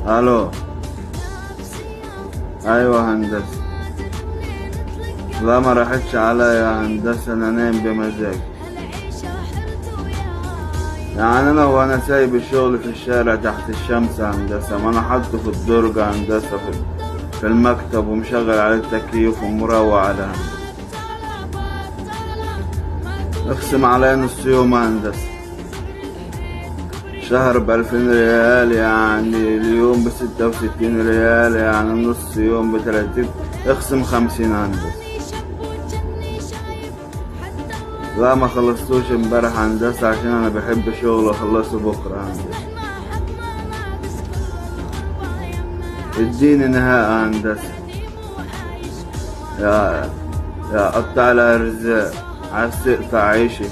الو. ايوه هندسة. لا ما راحتش عليا يا هندسة، انا نايم بمزاجي. يعني انا وانا سايب الشغل في الشارع تحت الشمس يا هندسة، ما انا حاطه في الدرج يا هندسة في المكتب ومشغل عليه التكييف ومروق على هندسة. اقسم عليا نص يوم يا هندسة. شهر ب2000 ريال، يعني اليوم ب66 ريال، يعني نص يوم ب30. اخصم 50 هندسة. لا ما خلصتوش امبارح هندسة عشان انا بحب شغل واخلصه بكرة هندسة. اديني نهاية هندسة. يا قطع الارزاق، عايز تقطع عيشي.